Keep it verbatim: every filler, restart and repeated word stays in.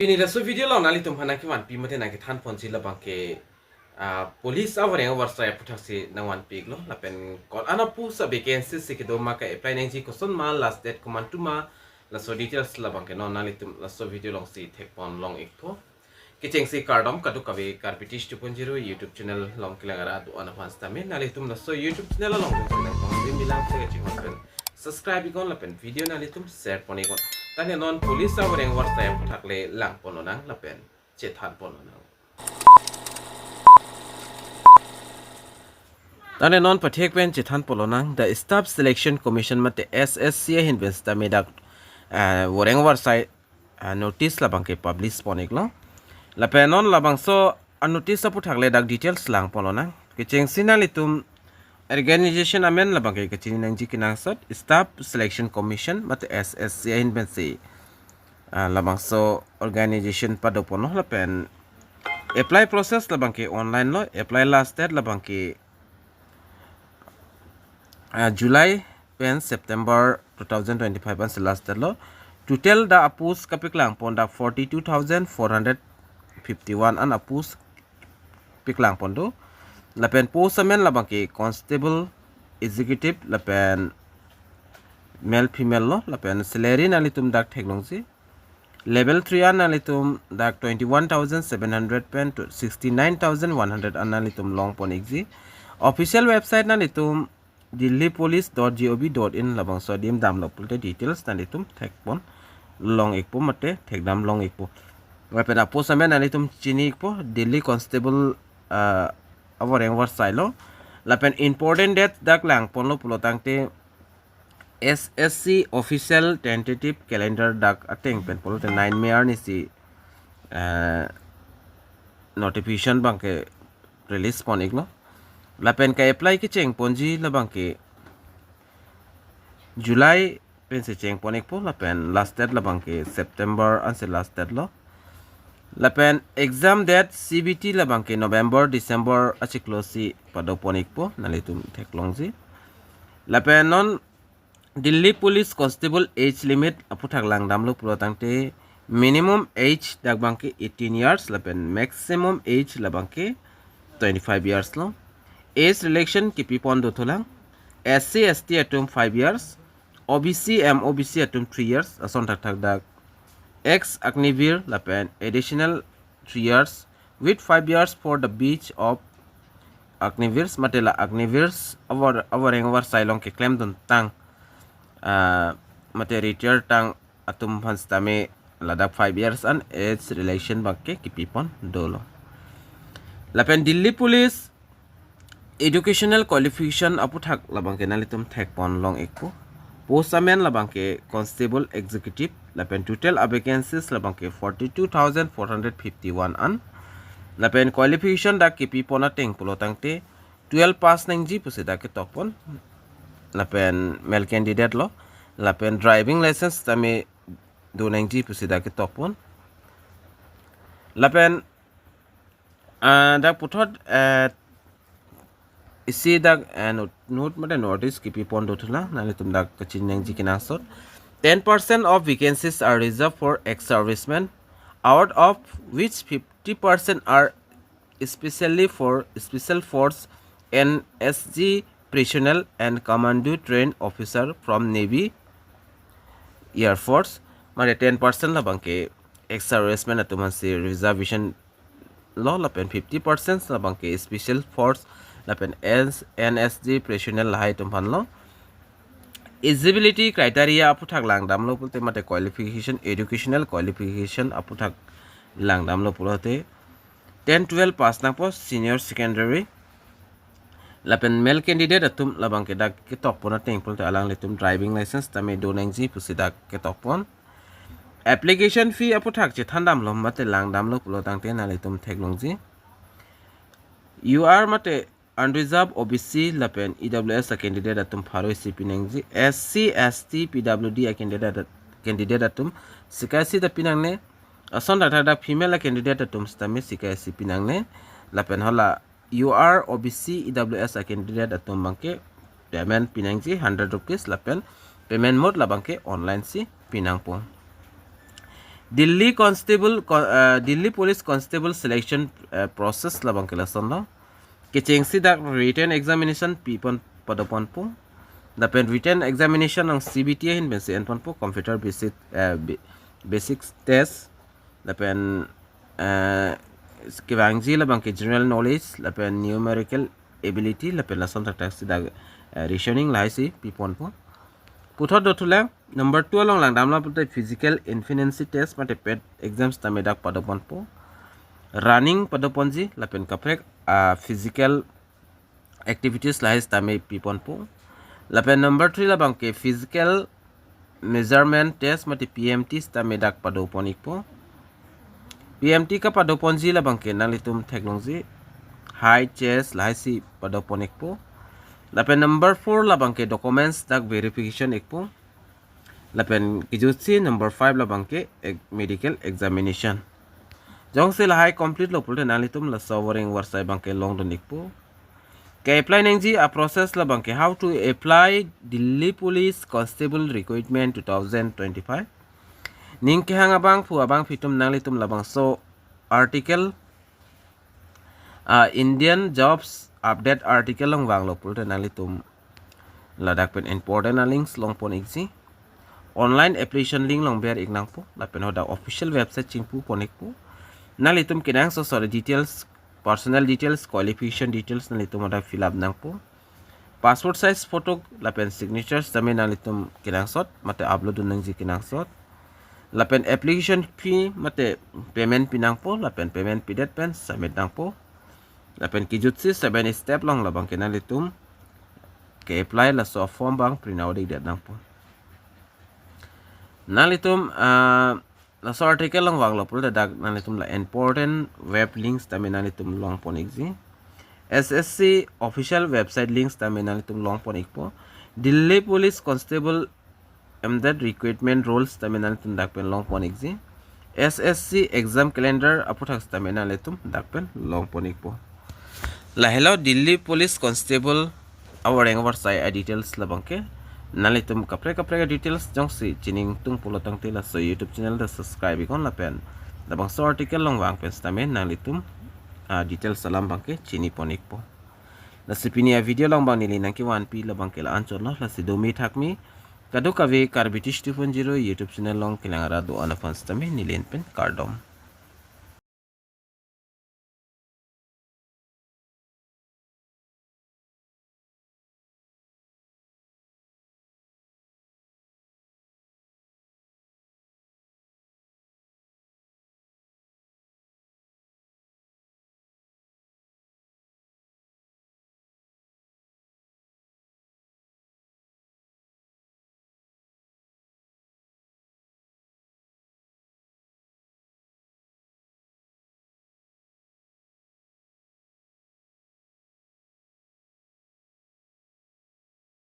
Pini laso video along nanglitum aphan nangkevanpi mate nangkethan ponji labang ke, ah, police avoreng avarsai aputhaksi nangvanpi iklo, lapen ko-an a-post a-vacancy si kedo ma ka-apply nangji, koson ma, last date komantu ma, laso details labang ke non nanglitum laso video alongsi thekpon long ikpo. Kechengsi kardom kadokave Karbi Tish two point zero YouTube channel along kelang ra do-an aphan sitame nanglitum laso YouTube channel along jongsi nangpangri milang se kachinghon pen subscribe iknon lapen video nanglitum share pon iknon. Tangte non police avoreng avarsai aputhak le langpon lonang lapen chethan pon lonang. Tangte non pathek pen chethan pon lonang, the Staff Selection Commission mate S S C ahin pen sitame dak, ah, voreng avarsai, ah, notice labang ke publish pon iklo. Lapen non labangso a-notice aputhak le dak details langpon lonang. Kechengsi nanglitum organization amen labang ke kachini nangji kenangsot, Staff Selection Commission mate S S C ahin pensi, ah, labangso organization padopon lo, lapen apply process labang ke online lo, apply last date labang ke, ah, July pen September two thousand twenty-five ansi last date lo. Total dak a-post kapaklangpon dak forty-two thousand four hundred fifty-one an a-post paklangpon do. Lapen post amen labang ke constable, executive lapen male female lo, lapen salary nanglitum dak theklongji. Level three an nanglitum dak twenty-one thousand seven hundred pen to sixty-nine thousand one hundred an nanglitum longpon ikji. Official website nanglitum delhi police dot gov dot in labangso adim damlo pulote details nanglitum thekpon long ikpo mate thekdam long ikpo. Lapen a-post amen nanglitum chini ikpo, Delhi Constable, ah, avoreng avarsai lo. Lapen important date dak langponlo pulo tangte S S C official tentative calendar dak ateng pen pulote nine May arnisi, ah, notification abang ke release pon iklo. Lapen ka-apply kechengponji labang ke July pensi chengpon ikpo, lapen last date labang ke September ansi last date lo. Lapen exam date C B T labang ke November, December achiklo si padopon ikpo, nanglitum theklongji. Lapen non Delhi Police Constable age limit aputhak langdamlo pulo tangte minimum age dak abang ke eighteen years lapen maximum age labang ke twenty-five years lo. Age relaxation kipipon dothulang. S C S T atum five years, O B C M O B C atum three years, ason thakthak dak ex Agniveer lapen additional three years with five years for the batch of Agniveers, mate la Agniveers avar, avoreng avarsai along keklem duntang, ah, mate retire tang atum aphan sitame ladak five years an age relaxation abang ke kipipon dolo. Lapen Delhi Police educational qualification aputhak labang ke nanglitum thekpon long ikpo. Post amen labang ke constable executive, lapen total a-vacancies labang ke forty-two thousand four hundred fifty-one an. Lapen qualification dak kipipon ateng pulo tangte twelve pass nangji pusi dak ketokpon. Lapen male candidate lo. Lapen driving license tame do nangji pusi dak ketokpon. Lapen, ah, dak puthot, eh, isi dak, eh, note, note mate notice kipipon dothulang, nanglitum dak kachini nangji kenangsot. Ten percent of vacancies are reserved for ex-servicemen, out of which fifty percent are especially for Special Force, N S G personnel and commando trained officer from Navy, Air Force. Mane ten percent labang ke ex-servicemen atum aphansi reservation lo, lapen fifty percent labang ke Special Force lapen N S G personnel lahai atum aphan lo. Eligibility criteria aputhak langdamlo pulote mate qualification, educational qualification aputhak langdamlo pulote ten twelve pass nangpo, senior secondary. Lapen male candidate atum labang ke dak ketokpon ateng pulote alanglitum driving license tame do nangji pusi dak ketokpon. Application fee aputhak chethandamlo mate langdamlo pulo tangte nanglitum theklongji. U R mate unreserved, O B C lapen E W S a-candidate atum pharo isi pinangji. S C, S T, P W D a-candidate, candidate atum sika isi ta pinangne. Ason thakthak dak female a-candidate atum sitame sika isi pinangne. Lapen hala U R, O B C, E W S a-candidate atum abang ke payment pinangji hundred rupees lapen payment mode labang ke online si pinangpo. Delhi Constable, co- uh, Delhi Police Constable selection uh, process labang ke lasonlo. Kechengsi dak written examination pipon padoponpo. Lapen written examination along C B T ahin pensi enponpo, computer basic uh, ba- basic test. Lapen uh, kevangji labang ke general knowledge, lapen numerical ability, lapen lason thakthak si dak uh, reasoning lahai si piponpo. Puthot dothulang number two along langdamlo pulote physical efficiency test mate pet exams tame dak padoponpo. Running padoponji lapen kaprek uh, physical activities lahai tame piponpo. Lapen number three labang ke physical measurement test mate P M T tame dak padoponikpo. P M T kapadoponji labang ke nanglitum theklongji height, chest lahai si padoponikpo. Lapen number four labang ke documents dak verification ikpo. Lapen kejutsi number five labang ke ek- medical examination. Jongsi lahai complete lo pulote nanglitum laso wareng warsai abang ke longdun ikpo. Ke-apply nangji a process labang ke how to apply Delhi Police Constable Recruitment two thousand twenty-five. Ning kehang abangphu abangphi atum nanglitum labangso article uh, Indian Jobs Update article along vanglo pulote nanglitum ladak pen important a links longpon ikji. Online application link along ber ik nangpo, lapen hadak official website chingpupon ikpo. Nanglitum kenangsot sor details, personal details, qualification details nanglitum hadak fill up nangpo. Passport size photo lapen signatures tame nanglitum kenangsot mate upload dun nangji kenangsot. Lapen application fee mate payment pinangpo, lapen payment pidet pen submit nangpo. Lapen kejutsi seven step along labang ke nanglitum ke-apply laso form abang print out ikdet nangpo. Nanglitum uh, laso article along vanglo pulote dak nanglitum la important web links tame nanglitum longpon ikji. S S C official website links tame nanglitum longpon ikpo. Delhi Police Constable M D recruitment rules tame nanglitum dak pen longpon ikji. S S C exam calendar aphuthak tame nanglitum dak pen longpon ikpo. Lahelo Delhi Police Constable awareng warsai a details labang ke. Nanglitum kaprek kaprek a details jongsi chiningtung pulo tangte laso YouTube channel ta subscribe iknon lapen labangso article along vang pen tame nanglitum a details alam abang ke chinipon ikpo. Lasi pini a video along abang neli nangkevanpi labang ke la-an chotlo, lasi domi thakmi kadokave Karbi Tish two point zero YouTube channel along kelang arat do-an aphan tame neli pen kardom.